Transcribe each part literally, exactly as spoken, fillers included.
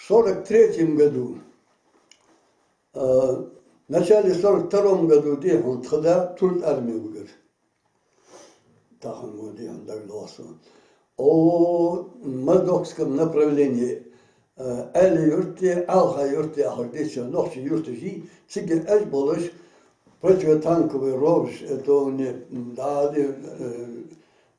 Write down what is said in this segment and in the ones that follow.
Сорок третьем году, э, в начале сорок втором году, дий хьона, тха да туркой арме вигар. Тахан мо, дий хьона, дагадоагӀа сона. О, Моздокском направлении, э, Ӏаьлий-Юрт, Ӏаьлий-Юрт яхар, дий хьона, нохчий юрташ я, цига Ӏеш болаш, противотанковый ров, это они, м, да, э,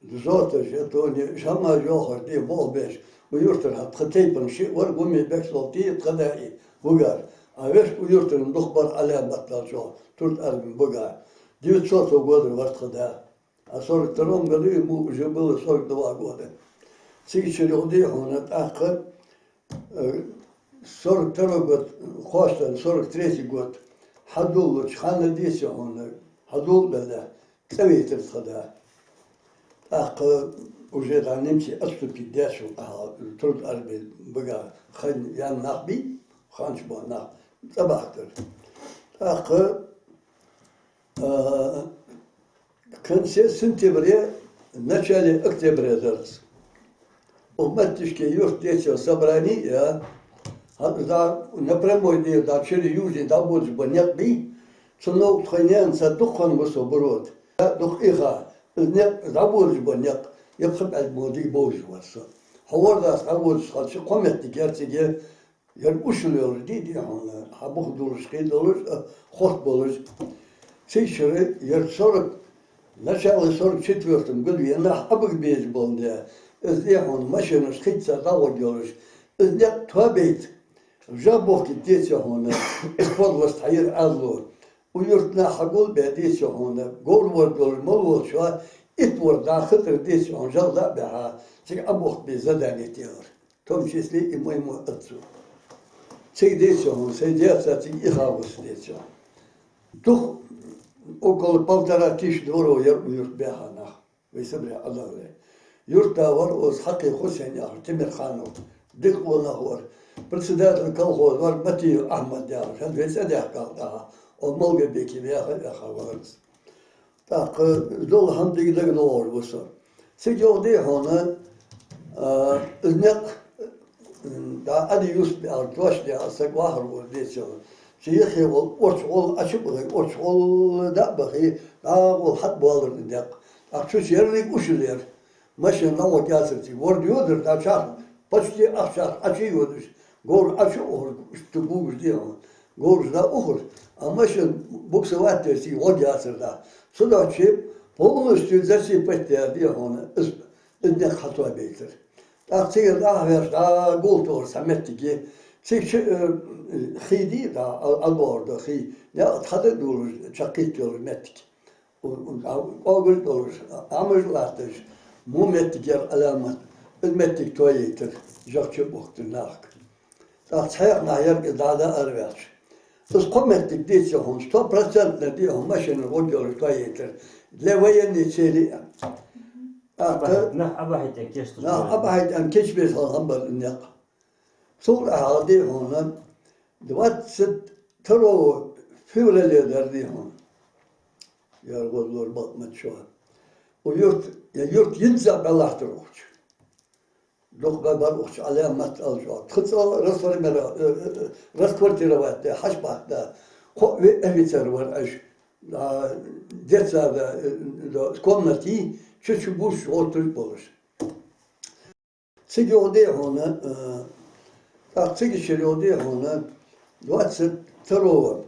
дзоташ, это они, шамаш йохар, дий, болх беш. Укх юртара тха тайпан шиъ вар, Гумибек Салти, тха да, вигар. А вешта укх юртара дукха бар Ӏаламат долчох, туркой арме бигар. Девятьсотого года вар тха да. А в сорок втором году ему уже было сорок два года. Цигара юха, дий хьона, тӀаккха, э, сорок второй год, кхоачаш, сорок третий год, хьадоладелча хана, дий хьона, хьадоладаь, цӀавайтар тха да. ТӀаккха уже, да, немций отступить даьчул тӀехьагӀа, туркой арме бигар ха яьнна нах бий, ханча бола нах, цӀабахийтар. ТӀаккха, э, в конце сентября, в начале октября дар из. Укх метташка юрта, дий хьона, собрани я, хӀанз, да, напрямой, дий, да, через Южный дӀаводаш бола никъ бий, цу новкъа тхоай наьнаца дукха хинна ва со Буро тӀа. Да, дукха ийха, из никъ, дӀаводаш бола никъ, я пхи-пхийтта мо диг бовзаш вар со. Хьо вордас дӀаводаш хилча, кхо моттиг яр цига, ер ушал йолаш, дий, дий хьона, хьабух долаш, хий долаш, а, хотта болаш. Цигара яр сорок, начало сорок четвёртом году ер нах Ӏобига безаш бола, да, из, дий хьона, машенаш хица дӀагӀоргйолаш, из никъ тоабайта, жа бохкийта, дий хьона, из подлость хьаер Ӏаьлас. Укх юрта нах хьагулбаь, дий хьона, говр ворда долаш мел волча итт ворда хатар, дий хьона, жал дӀа а баьхьа, цига Ӏобохка беза задани телар. В том числе и моему отцу. Цига, дий хьона, сай даьца цига ийха ва со, дий хьона. Дукха, около полтора тысячи дворов яр укх юрта баьха нах. Вай собрать Ӏодаларе. Юрта вар укхаза Хьакъи Хусен яхаш, Темирханов. Дика къонах вар. Председатель колхоза вар Матиев Ахьмад яхаш. ХӀанз вай цӀадаьхкача тӀехьа, укх Малгобеке ваьха, ваьха вар из. ТӀаккха из дола хӀама дика дагадоагӀаш ва сона. Цига юха, дий хьона, а, из никъ, м, да, Ӏади Юсуп яхаш, тош яхаш саг вахар ва, дий хьона. Цу юхе вола орча гӀолла Ӏочубахе, орча гӀолла дӀа а бахе, дӀа гӀолла хьатӀабоалар из никъ. ТӀаккха цу чу ерриг ушал яр. Машен дӀагӀоргьяцар цига. Ворда йодар, да, чарх, почти ах чарх Ӏочу а йодаш, говр Ӏочу а ухар, иштта гугаш, дий хьона. Говраш дӀаухар, а машен буксовать даь цига гӀоргьяцар, да. Цудухьа полностью засыпать даьр, дий хьона, из, из никъ хьатоабайтар. ТӀаккха цигара дӀахьавеш, да, гултохар цхьа моттиг я. Цига чу, э, хий дий, да, Ӏа-, ӀадоагӀар да хий. Наькъа тӀа хьада а долаш, чаккхийтта йолаш моттиг. У-, у-, а, кӀоагаш долаш, Ӏамаш латташ, во моттиг яр Ӏаламат, из моттиг тоайайтар, жа чу а бохийтар нахага. ТӀаккха цхьаькха нах яр из дӀа-дӀа араваьлча. Из кхо моттиг, дий хьона, стопроцентно, дий хьона, машенаш гӀоргйолаш тоайайтар, для военной цели. ТӀаккха нах Ӏобахийта кийчбеза, нах Ӏобахийта кийчбеза хинна хӀама бар из никъ. Цул тӀехьагӀа, дий хьона, двадцать второго февраля дар, дий хьона. Яр гӀолла лор бакъ ма дий шоана. Укх юрта, ер юрта йизза бӀаьлахьтар укх чу. Дукха бӀаь бар укх чу Ӏаламат аьлча. Тха цӀа расформира-, э, э, э, расквартировать даь, хьачубахка да. Кхо-виъ офицер вар уж, а, детсада, э, да, комнате, чу-чу бувцаш, гӀотташ болаш. Цига юха, дий хьона, э, тӀаккха цигара юха, дий хьона, двадцать второго.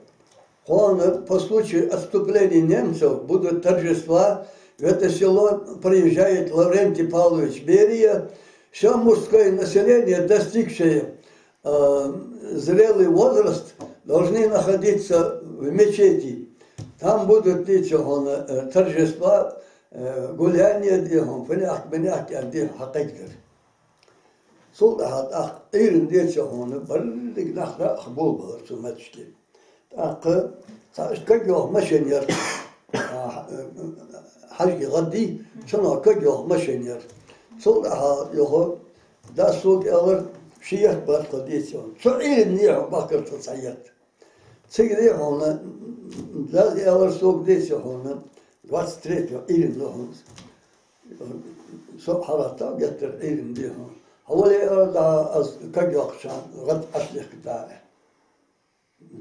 Кхоана по случаю отступления немцев будут торжества, в это село приезжает Лаврентий Павлович Берия, всё мужское население, достигшее, э, зрелый возраст, должны находиться в мечети. Там будут, дий хьона, э, торжества, э, гуляния, дий хьона, финехк-минехк, аьнна, дий хьона, хьакхайкадар. Цул тӀехьагӀа тӀаккха Ӏуйрийна, дий хьона, берригаш нах дӀа а болабелар цу метташка. ТӀаккха цхьа иштта кагйола машен яр, а, хьажкӀа гӀадий, цунах кагйола машен яр. Цул тӀехьагӀа юха дас сога аьлар, ши етт бар тха, дий хьона. Цу Ӏуйрийна, дий хьона, бахкар тха цхьа етт. Цига, дий хьона, дас аьлар сога, дий хьона, двадцать третьего Ӏуйрийна да хӀанз. Со хьалгӀатта геттара Ӏуйрийна, дий хьона. Хьавола, аьлар, дӀа, аз ког йоаккхача хана гӀад Ӏочудехка да.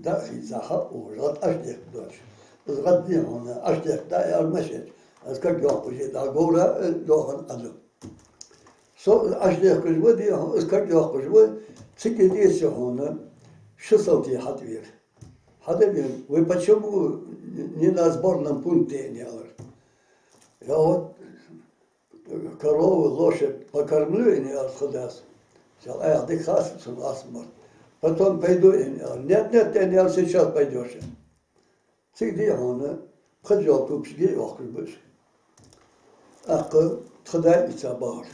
ДӀа хийца хьа а ухаш, гӀад Ӏочудехка доацаш. Из гӀад, дий хьона, Ӏочудехка да, аьлар, машен чу. Аз ког йоаккхаш я, дӀа говра, э, доахан Ӏа ду. Со Ӏочудехкаш ва, дий хьона, аз ког йоаккхаш ва, цига, деций хьона, ши салти хьатӀавера. ХьатӀавена: «Вы почему не на сборном пункте?» — аьнна, аьлар. «Я вот корову, лошадь покормлю, — аьнна, аьлар, — тха дас. Сел айхьа дика хасса цун асмар. Потом пойду, — аьнна, аьлар. — Нет, нет, — аьнна, аьлар, — сейчас пойдёшь». Цига, дий хьона, пхи жоп тупаш геи йоаккхаш ба уж. ТӀаккха тха даь ийца бахар.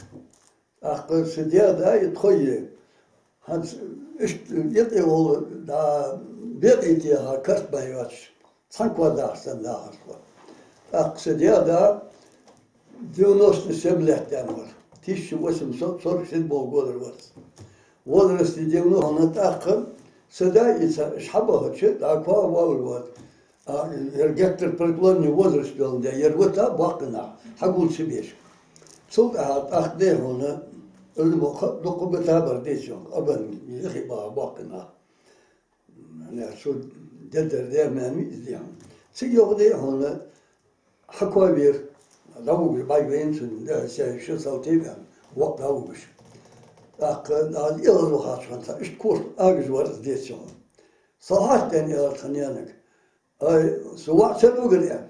ТӀаккха са даь-да и тхо е. ХӀанз иштта юкъе вола, дӀа, бекъа тӀехьа карт баь йоацаш, цхьан коа даха санна дахар тхо. ТӀаккха са даь-да девяносто семь лет даьнна вар, тысяча восемьсот сорок седьмого года вар из. Возрасте девяносто, тӀаккха са даь ийца уж хьабахача, дӀа коа воаллаш вар. А, ер гектор преклонный возраст йолаш да, ер вита боккхий нах, хьагул ца беш. Цул тӀехьагӀа тӀаккха, дий хьона, из мо ха-, дукха бита бар, деций хьона, абан, юхе баха боккхий нах. Нах цу деддар дерман ми из, дий хьона. Цига йоах, дий хьона, хьакхоавера, дӀавугаш бӀаргавайнав цунна, да, се ши салти ваьнна, воккха дӀавугаш. ТӀаккха аз Ӏелла вахача хана, иштта корта агаш вар из, деций хьона. Со хьаьхкина, аьлар, тха наьнага: «Ай, со воӀ ца вугар?» — аьнна.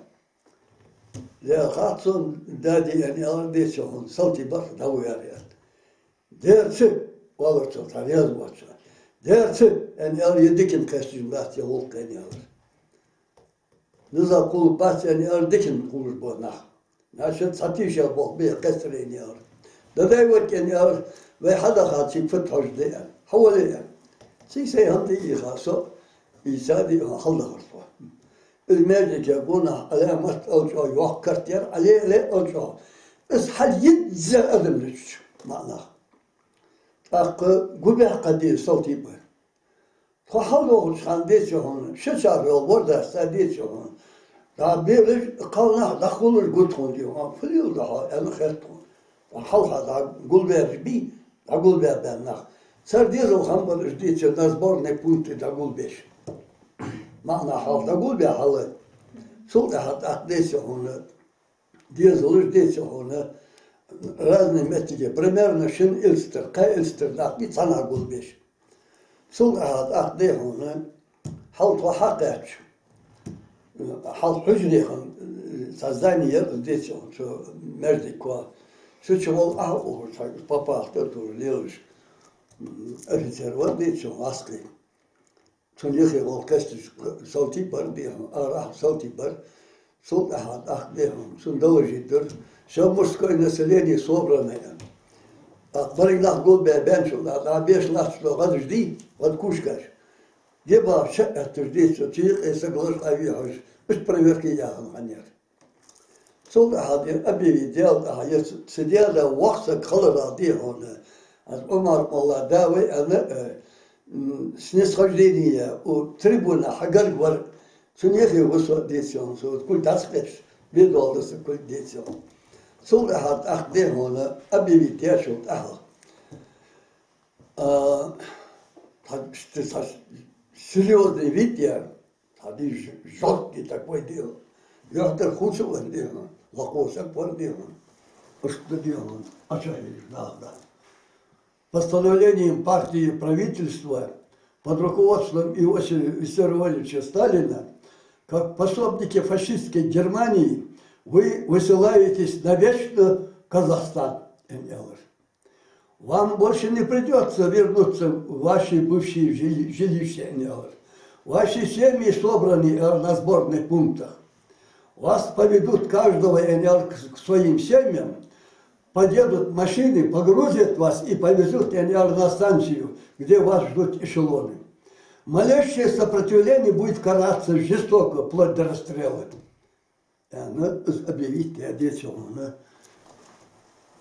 «Ле, хац сона, дади, — аьнна, аьлар, — деций хьона, салти бар, дӀавоагӀар», — аьнна. «Дера ца», — оалар цо, цхьа раьза воацаш. «Дера ца», — аьнна, аьлар, — «е дикан кхесташ дац, е гӀулакх», — аьнна, аьлар. «Низам кхолларгбац, — аьнна, аьлар, — дикан кхоллаш бола нах. Значит, цхьа тийшаболх бе кхестар», — аьнна, аьлар. «Да дай варг, — аьнна, аьлар, — вай хьадахача цига фуд хьожаргда», — аьнна. «Хьавола», — аьнна. Цига сай хӀама тӀайийха со, ийца, дий хьона, хьалдахар тхо. Из маьждиге гонахьа Ӏаламат аьлча йоккха карт яр, Ӏале-Ӏале аьлча. Из хьалйизза адам лечуьйташ маӀа нах. ТӀаккха гулбаьккха, дий, салти бар. Тхо хьалдоагӀача хана, деций хьона, ши чарх йола вордаста, деций хьона, дӀа белаш, кхалнах дӀакхоллаш гуш хиннад, дий хьона, фу леладу хьо, аьнна хет тхона. Хьалха дӀа гулбаьраш бий, дӀагулбаь баьнна нах. Цар дезал хиннабар уж, деций, на сборный пункте дӀагулбеш. МаӀа нах хьалха дӀагулбаь хьал. Цул тӀехьагӀа тӀаккха, деций хьона, дезалаш, деций хьона, разные моттиге, примерно шин Эльстера, кхаь Эльстера нах бий цхьаннахьа гулбеш. Цул тӀехьагӀа тӀаккха, дий хьона, хьал тхо хьакхаьчача, хьал хьужаре хинна, цхьа здани яр из, деций хьона, цу маьждига коа. Цу чу вола Ӏа ухаш, цхьа папахта а тулаш лелаш, офицер вар, деций хьона, вӀаскхий. Цун юхе вола кхесташ салти бар, дий хьона, арахьа салти бар. Цул тӀехьагӀа тӀаккха, дий хьона, цунна доложить дир: «Всё мужское население собрано», — аьнна. ТӀаккха берриг нах гулбаь баьнначул тӀехьагӀа, дӀа беш латташ дола гӀадаш дий, гӀад кушкаш, геба ча а этташ, деций, цу юкъе саг лачкъа а ве хьожаш, уж проверка яь хиннад хьанера. Цул тӀехьагӀа, дий, объявить даьлча тӀехьагӀа, ер са даь-да воккха саг хиларах, дий хьона, аз Ӏумар-молла да вай аьнна, э, м, снисхождение, у трибуна хьагарга вар, цун юхе ва со, деций хьона, со кулг дӀа ца кхаьчача, бедоагӀа да са кулг, деций хьона. Цул тӀехьагӀа тӀаккха, дий хьона, объявить даьчул тӀехьагӀа, а, тха, тха серьёзный вид яр, цхьа, дий, ж-, жёсткий такой, дий хьона. Юхьдар хувцавенна, дий хьона, лакхо саг вар, дий хьона. Иштта, дий хьона, Ӏочухьежаш нах да. «Постановлением партии и правительства под руководством Иосифа Виссарионовича Сталина, как пособники фашистской Германии, вы высылаетесь навечно в Казахстан», — аьнна, аьлар. «Вам больше не придётся вернуться в ваши бывшие жили-, жилища», — аьнна, аьлар. «Ваши семьи собраны, э, на сборных пунктах. Вас поведут каждого, э, к, к своим семьям, подъедут машины, погрузят вас и повезут, э, на станцию, где вас ждут эшелоны. Малейшее сопротивление будет караться жестоко, вплоть до расстрела». Аьнна, из объявить даь, деций хьона,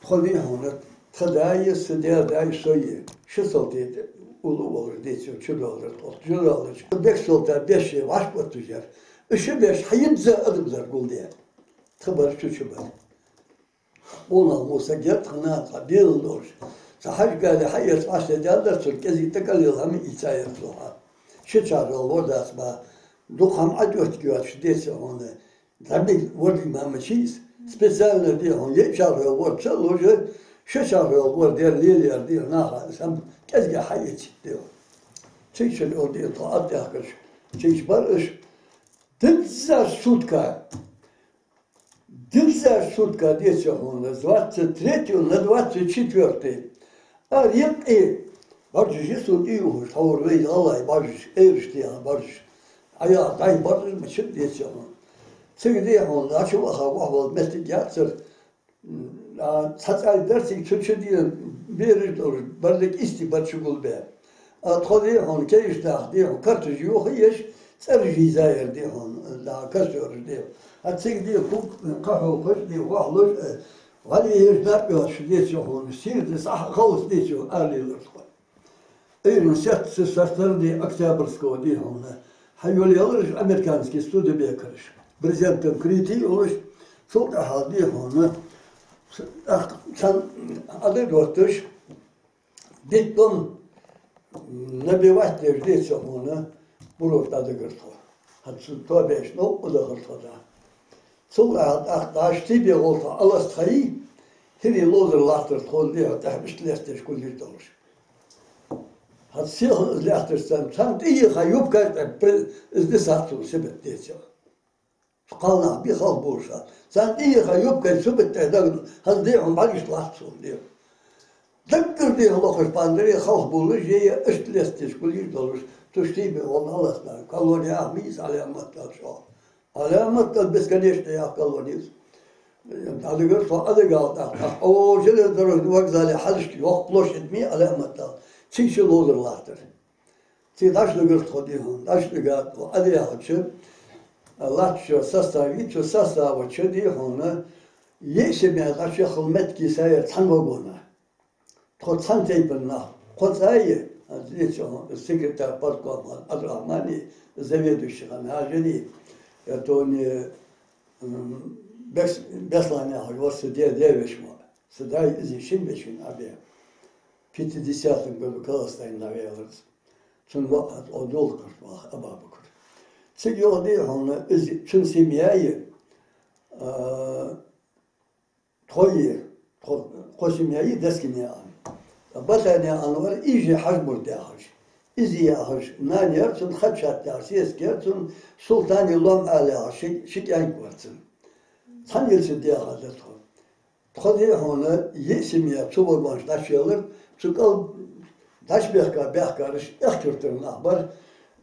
тхо, дий хьона, тха даи, са даь даи, сои, ши салти уллув волаш, деций, чудоаладир тхо. Чудоаладича, бехк салта беш вӀашагӀотташ яр. Уж ши беш хьайизза адам лар гулдаь. Тха бар, цу чу бар. Къонах мо саг яр тха нана, цхьа белал долаш. Цхьа хьажа гали хьаэца вӀаштӀехьадаьлар цо, кӀезига тӀакӀалъелла хӀама ийцаяр цо хьа. Ши чархал вар дац ма, дукха хӀама Ӏадоттаргйоацаш, деций хьона. ДӀабига варлиг ма мачийс, специально, дий хьона, йиъ чархал вар ца а луш, ши чархал вар дер лелаяр, дий хьона, наха, сам кӀезига хьаэцийта, дий хьона. Цига чура, дий хьона, тхо Ӏадтаьхкача, цига чу бар уж. Дизза сутка, дизза сутка, деций хьона, с двадцать третьего на двадцать четвёртый. А рекъий бӀаргаш я сона тӀаювхаш, тхьовра вай гӀалгӀай бӀаргаш, эраш тӀехьа бӀаргаш. Ӏаяха дӀай бӀаргаш ма чу, деций хьона. Цига, дий хьона, дӀачуваха вахвала моттиг яцар. М, а, цхьа цӀай дар цига цу чу, дий хьона, бераш долаш, барлиг истий бар чу гулбе. А тхо, дий хьона, кегийча наха, дий хьона, карташ юха еш, цӀераш йийзаяр, дий хьона, да, костёраш, дий хьона. А цига, дий хьона, куг кхахьокхаш, дий хьона, вахлуш, э, вӀалла еш, дӀа а йоацаш, деций хьона, сийрда сахьа халс, деций хьона, ара лелар тхо. Ӏуйранна сетта, со со стороны Октябрьского, дий хьона, хьайолаелар уж американский студебеккераш. Брезентан критий йолаш, цул тӀехьагӀа, дий хьона, тӀаккха цхьан Ӏадагадотташ, бетон набивать деш, деций хьона, буро дӀадигар тхо. ХӀанз цу тоабеш новкъа дахар тхо дӀа. Цул тӀехьагӀа тӀаккха дӀа Штибе гӀолла тхо Ӏоласта хайи, хӀирий ловзар латтар тхона, дий хьона, тӀехьа иштта лестадеш кулгаш долаш. ХӀанз сиха из лаьтташ санна, цхьан тӀайийха юбкаш тӀа пе-, из дисад цо сибат, деций хьона. Кхалнах бий халхабувлаш. Цхьан тӀайийха юбкаш сибат тӀа даг, хӀанз, дий хьона, бӀаргашта латт цо, дий хьона. Даггара, дий хьона, лохаш пандаре халхабувлаш, е, е, иштта лестадеш кулгаш долаш, цу Штибе гӀолла Ӏоласта. Колония ах мийса Ӏаламат дала шо. Ӏаламат дала бесконечная ах колония. ДӀадигар тхо, Ӏадигал тӀаккха, тӀаккха, о, железнодорожный вокзале хьалхашка йоккха площадь ма йий Ӏаламат дала. Цига чу ловзар латтар. Цига дӀачудигар тхо, дий хьона, дӀачудига тхо Ӏадехача, латтача составе, цу состава чу, дий хьона, йиъ семья дӀачуяххал моттиг йисаяр цхьан вагона. Тхо цхьан тайпан нах, кхо цӀа я, аз дийцар хьона, секретарь парткома Ӏабдрахьмани, заведующий хинна Хьажани, э, тони, м, Бес-, Беслан яхаш вар са даь-, даь-веший воӀ. Са даь из шин вешийна Ӏабе. В пятидесятом году Каластайна дӀаваьлар из. Цун воӀ хӀанз Ӏодулх карт ваха Абабакар. Цига йоах, дий хьона, из цун семья я, а, тхо я, тхо, тхо семья я, Даскинаькъан. Батанаькъан вар Иже Хьажмурд яхаш. Из яхаш нана яр цун, Хадшат яхаш сесаг яр цун, Султани Лом-Ӏаьла яхаш ши, ши кӀаьнк вар цун. Цхьан йиса дехар да тхо. Тхо, дий хьона, йиъ семья цу вагона чу дӀачуяьлар, цу кӀал дӀачубехка баьхкараш Аьхка-Юртара нах бар,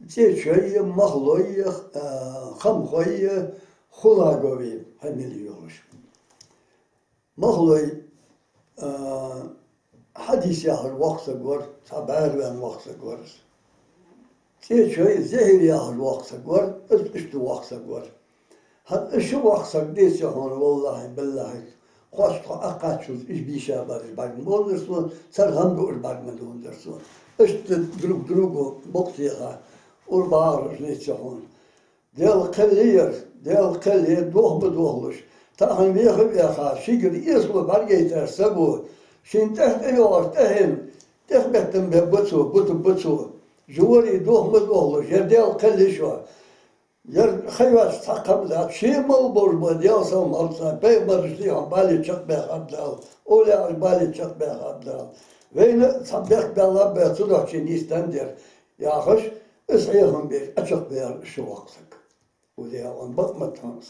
ЦӀечой, Махлой, а, Хамхой, Хулагой фамили йолаш. Махлой, а, Хьадис яхаш воккха саг вар, цхьа бӀаьрваьнна воккха саг вар из. ЦӀечой Зехьир яхаш воккха саг вар, из иштта воккха саг вар. ХӀанз из ши воккха саг, деций хьона, валлахӀи-биллахӀи, кхоачаш тхо Ӏокхаччалца уж бийша бараш бӀаргадайнадир сона, цар гӀам дуаш бӀаргадайнадир сона. Иштта друг другу букъ теха, ура багӀар уж, деций хьона. Даьла кхел яр, Даьла кхел яр, дох ма дохалуш. Тахан веха а веха, шийгара эсала бӀаргайтар саго, шийна тӀехьа тӀайоагӀаш тӀехьенна, тӀехбеттам бергба цо, бутаргба цо. Жуворий дох ма дохалуш, яр Даьла кхел я шо. Яр ха йоацаш цхьаккха хӀама дац, ше мел болаш ба, Даьла салам хилда царна, пайхамараш, дий хьона, бали чакхбаьхаб Дала, овлияаш бали чакхбаьхаб Дала. Вайна цхьа бехк баьллаб бе, цудухьа нийсденна дар яхаш, из хьехам беш, Ӏочакхбаьлар ши воккха саг. Улеа он бакъ ма тхьамс.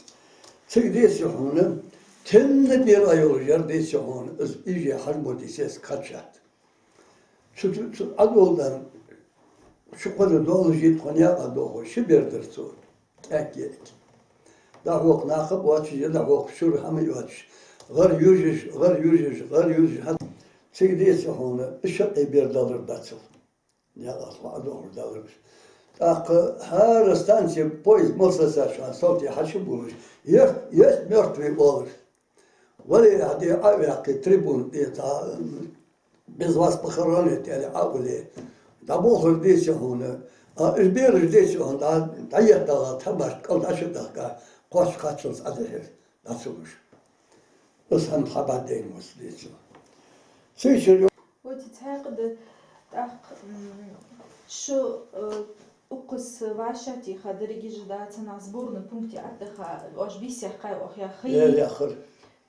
Цига, деций хьона, тенна бера йолаш яр, деций хьона, из Иже Хьажмурда сесаг Хадшат. Цу, цу, цу Ӏадоладенна, цу кхо ди доаллаш, тхо наькъа дохаш, ши бер дар цо, кӀаьнк-йиӀиг. ДӀахьокха нах а боацаш, е дӀахьокха шура хӀама а йоацаш, гӀар южаш, гӀар южаш, гӀар южаш, хӀанз цига, деций хьона, из шаккхе бер далар дацал. Наькъа тхо Ӏодохаш далар уж. ТӀаккха хӀара станце поезд мел сацача хана, салти хьачубувлаш, е-, есть мёртвый, оалаш. Вале, хьаде Ӏо а ваьккхе, трибуна тӀа, цхьа, без вас похоронят, аьле, Ӏо а вале. ДӀаболхар, деций хьона. А уж бераш, деций хьона, дӀа-, дӀаетталга, тхьамашта кӀал дӀачудахка, кхоачаш кхаччалца Ӏодехьар, дӀа ца луш. Из хӀама хьабӀадайна вац, деций хьона. Цига чура Вот и цхьаькха да, тӀаккха, м, шо, э, укхаза вӀашагӀтеха, деррига жа дац, цхьаннахьа сборный пункте Ӏодаха, оаш бийса яьккхай оаха, яххий? Э, яхар.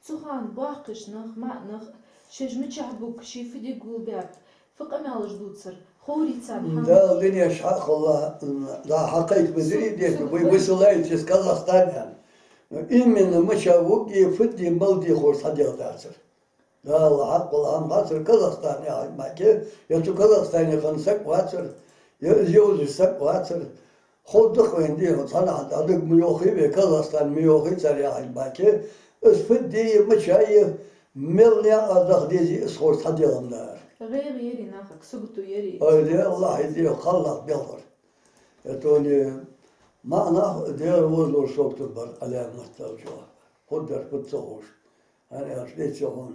Цу хана боккхийча нах, маӀа нах, шоаш мичахьа буг, шоай фу де гулбаьб, фу къамаьлаш дувцар, ховрий царна хӀама? Дала динеша хьакхалла, м, да, хьакхайка ма дирий, дика, вы высылаетесь в Казахстан, аьнна. Но именно мича вуг, фу де, мала де ховш хьаделла дацар. Дала хьакхалла, хӀама хацар Казахстане яхилга ма ке, е цу Казахстане хинна саг вацар, е из йовзаш саг вацар. Ховргда-кх вайна, дий хьона, цхьаннахьа дӀадуг ма йоахий вай, Казахстан ма йоахий цар яхилга ма ке, из фу де, мича я, мел наькъа даха дезий, из ховш хьаделла ма дацар. ГӀайгӀа ярий нахага, сагото ярий? Ай, ле, Аллахӏа дехар, кхалнах белхар. Это не маӀа нах, Даьла возаллар согтур бар, Ӏаламат аьлча. Хургдар фуд ца ховш. ХӀана аьлча, деций хьона,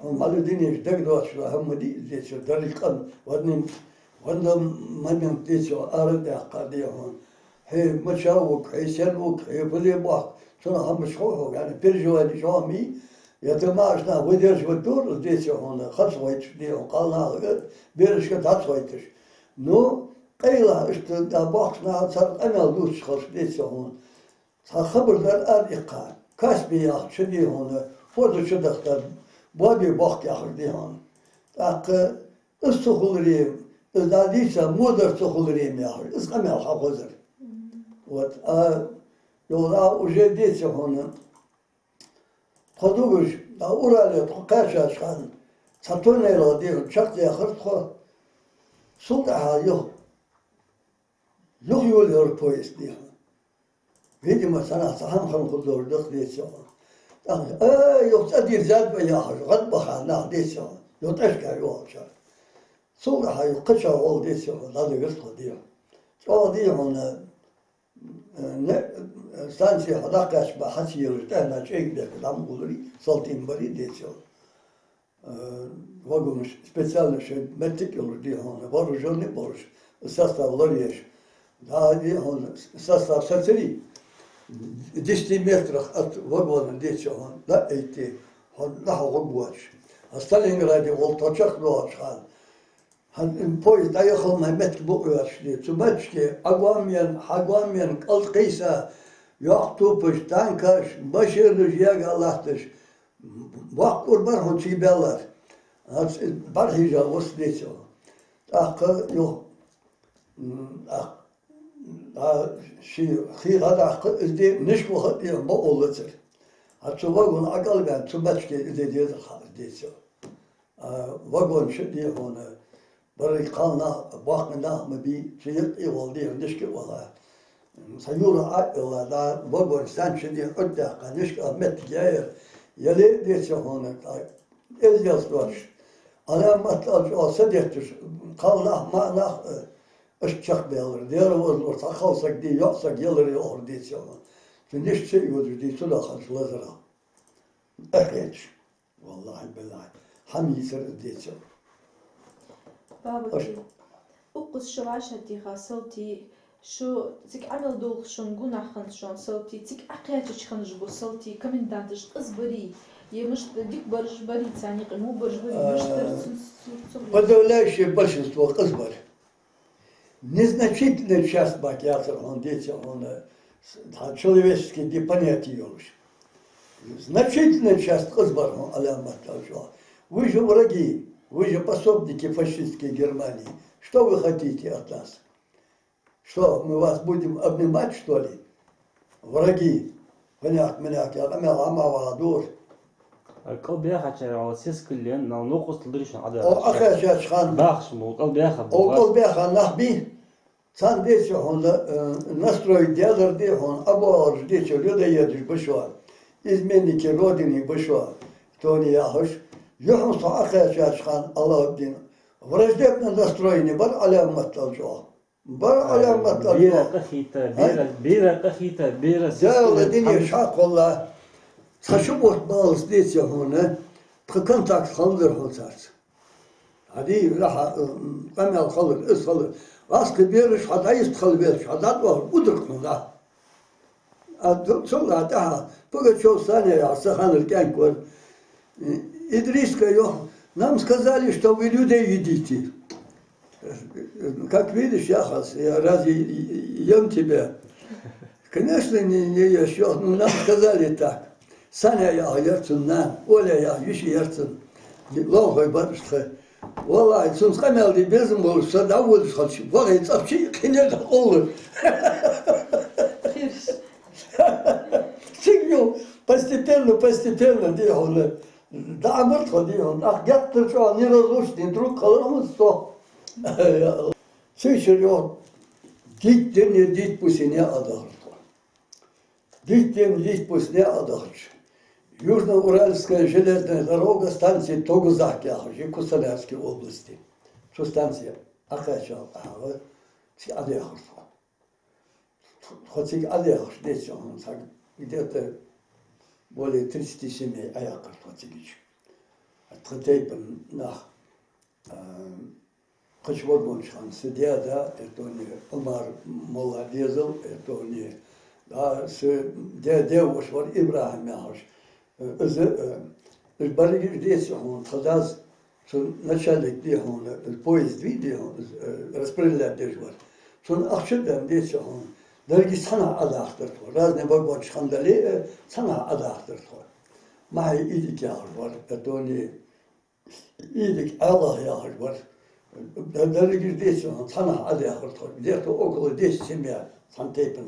хьона мала динеша дагадоацаш да, хӀама дий из, деций, деррига къам в одни-, в один момент, деций, арадаьккхар, дий хьона. Хье мича вуг, хье сенна вуг, хье фу де бохк, цунах хӀама чу хов хьога, яӀни переживани чӀоагӀа ма йий, е тамашна выдерживать дора из, деций хьона, харцахойташ, дий хьона, кхалнахага, берашка дӀахойташ. Ну, къайлагӀа иштта да боккхийча наха цар къамаьл дувцаш хилча, деций хьона. Цхьа хабар дар ара иккхар. Каспи яхача, дий хьона, форда чу дахийтар, боабе бохк яхар, дий хьона. ТӀаккха из ца хуларе, из дӀадийца, мудар ца хуларе ма яхаш, из къамаьл хьахозар. Вот, а, йола а уже, деций хьона, тхо дугаш, а, Урале тхо кхаьчача хана, цхьа тоннель, дий хьона, чакхдаьхар тхо, цул тӀехьагӀа юха юха йолаелар поезд, дий хьона. Видимо, цхьаннахьа цхьа хӀама хинна хургдолаш да-кх, деций хьона. ТӀаккха, э, юха цӀа дирзад вай яхаш, гӀадбаха нах, деций хьона, юха тӀехьашка йолча. Цул тӀехьагӀа юха кхыча гӀолла, деций хьона, дӀадигар тхо, дий хьона. ЧӀоагӀа, дий хьона, э, не, э, станце хьадаккхача ба хьа ца елаш, тӀехьа чӀегбехка дӀа ма гуларий, салтий ма барий, деций хьона. Э, вагонаш специально шоай моттиг йолаш, дий хьона, вооружённый болаш, состав лораеш. Да, дий хьона, состав сацарий, десяти метрах от вагона, деций хьона, дӀа а этте, хьо дӀахьо гӀоргвоацаш. А Сталинграде гӀолла тхо чакхдоагӀача хана, хӀанз поезд дӀаяхал мара моттиг букъ йоацаш, дий, цу моттиге Ӏогоам енна, хьагоам енна, кӀалд кхийса, йоккха топаш, танкаш, машенаш яга латташ, боккха ура бар хьона цига баьлар. Аз бӀарахьежа вус, деций хьона. ТӀаккха юха, м, тӀаккха, а, ший хий дӀадаккха, из де нишка ваха, дий хьона, бокъо лацар. А цу вагона ӀокӀалбаьнна, цу моттиге из де дезар хьа, деций хьона. А, вагон чу, дий хьона, берригаш кхалнах, боккхий нах ма бий, цу юкъе вола, дий хьона, нишка а ваха. Цхьа юра Ӏоилла, да, вагон станци чу, дий хьона, Ӏодаьккха, нишка а моттиг яьяр. Яле а, деций хьона, тӀа эзделца доацаш, Ӏаламат аьлча чӀоагӀа са детташ, кхалнах, маӀа нах, э, иштта чакхбаьлар. Даьла возаллар, цхьа кхалсаг, дий, йоӀсаг ялар йоахар, деций хьона. Цу нишка ца йодаш, дий, цу дӀаханча лазарах. Эхь хеташ. Валлахьи, биллахьи, хӀама йийцар из, деций хьона. Баба, укхаза шо вӀашагӀтеха салтий, шо цига Ӏамал долхаш шун гонахьа хиннад шоана салтий, цига Ӏокхаьчача хиннаш ба салтий, коменданташ къиза барий, е мишта дика бараш барий, царна юкъе во бараш барий, мишта дар цун, цун, цун? Подавляющее большинство къиза бар. Незначительная часть ба, яцар хьона, деций хьона, с-, тха человеческий де понятие йолаш. Значительная часть къиза бар хьона, Ӏаламат аьлча. Вы же враги, вы же пособники фашистской Германии. Что вы хотите от нас? Что, мы вас будем обнимать, что ли? Враги. Хьанех, минех, я къамаьл хьа ма вагӀа дора. КӀалбаьхачар, вала сискал ен, нал новкъостал дир шун Ӏада. О, ахачача хана. Бахаш мо, кӀалбаьха. О, кӀалбаьха нах бий. Царна, деций хьона, э, настрой даьдар, дий хьона, абуалараш, деций, людоедаш ба шо. Изменники Родины ба шо. Тони яхаш. Юхьанца Ӏокхаьчача хана, Аллахьуддин, враждебно настроенный бар, Ӏаламат аьлча. Бар, Ӏаламат аьлча. Бера къахийта, бера, бера къахийта, бера. Дала динеша хьакхолла. Цхьа шу бутт баллалца, деций хьона, тха контакт хиннадар хьона царца. Хьадий, лаха, э, къамаьл хилар, из хилар. Васкхи бераш хьа дӀайист хила велча, хьа дӀатӀавахар удар хьона. А ду-, цул а тӀехьа Пугачёв Саня яхаш са ханара кӀаьнк вар. Идриска йоах, Нам сказали, что вы людей едите. Как видишь, яхар аз, я разве ем тебя? Конечно, не, не ешь, йоах, ну, нам сказали так. Саня, яхар, яр цун нана, Оля, яхар, йиша яр цун. Лоалахой бар уж тха. Валлахӏи, цунца къамаьл де безам болаш, со дӏаводаш хилча, вахе цӏапчи кхинер къуллур. Цига юха постепенно, постепенно, дий хьона, дӏаамар тхо, дий хьона, тӏаккха геттара чӏоагӏа неразлучный друг хилар хӏанз со. Цигара юха дийтта ден, дийтта бус наькъа дахар тхо. Дийтта ден, дийтта бус наькъа дахача, Южно-Уральская железная дорога, станция Тогузак яхаш, Кустанайской области. Цу станце ӏокхаьчача, цига ӏодаьхар тхо. Тхо цига ӏодаьхача, деций хьона, цхьа где-то более тридцати семей ӏояьккхар тхо цигача. Тха тайпан нах, а, кхыча вагончу хана са даь-да, это они Умар молла дезал, это они, а, са даь, даь-воша вар ИбрахӀим яхаш. Э, из, э, из берригаш, деций хьона, тха дас, цу начальник, дий хьона, из поезд вий, дий хьона, из, э, распределять деш вар. Цунна ахча а денна, деций хьона, деррига цхьаннахьа ӏодахийтар тхо. Разный вагончу хана дале, э, цхьаннахьа ӏодахийтар тхо. Махьи Идик яхаш вар, это они, Идик Ӏалах яхаш вар. Д-, дерригаш, деций хьона, цхьаннахьа ӏодаьхар тхо. Где-то около десять семья, цхьан тайпан.